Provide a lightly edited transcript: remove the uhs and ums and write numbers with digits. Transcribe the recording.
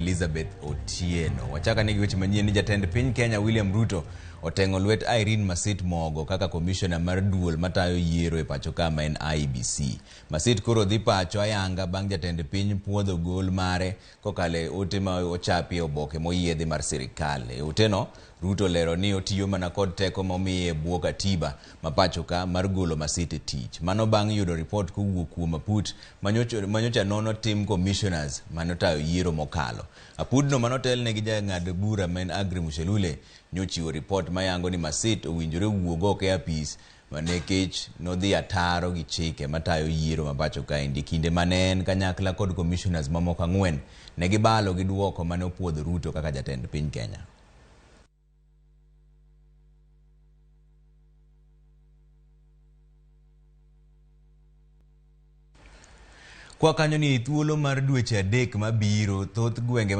Elizabeth Otieno. Wachaka nigi weche manyien ni jatend piny Kenya William Ruto oteng'o lwet Irene Masit Mogo kaka komishona mar duol matayo yiero e pacho ka ma en IEBC. Masit koro dhi pacho ayanga bang' jatend piny puodho gol mare kokalo e ote ma ochapi e oboke moyiedhi mar sirikal. E oteno, Ruto olero ni otiyo mana kod teko ma omiye e bwo katiba ma pacho ka mar golo Masit e tich. Mano bang' yudo ripot kowuok kuom aput manyocha nono tim commissioners manotayo yiero mokalo. Apudno manotelne gi jang'ad bura maen Aggrey Muchelule nyochiwo ripot mayango ni Masit owinjore wuog oko e apis nikech nodhi ataro gi chike matayo yiero ma pacho kaendi. Kinde mane en kanyakla kod commissioners mamoko 4 ne gibalo gi duoko mane opuodho Ruto kaka jatend piny Kenya. Kwa kanyo ni thuolo mar dweche 3 mabiro, thoth gwenge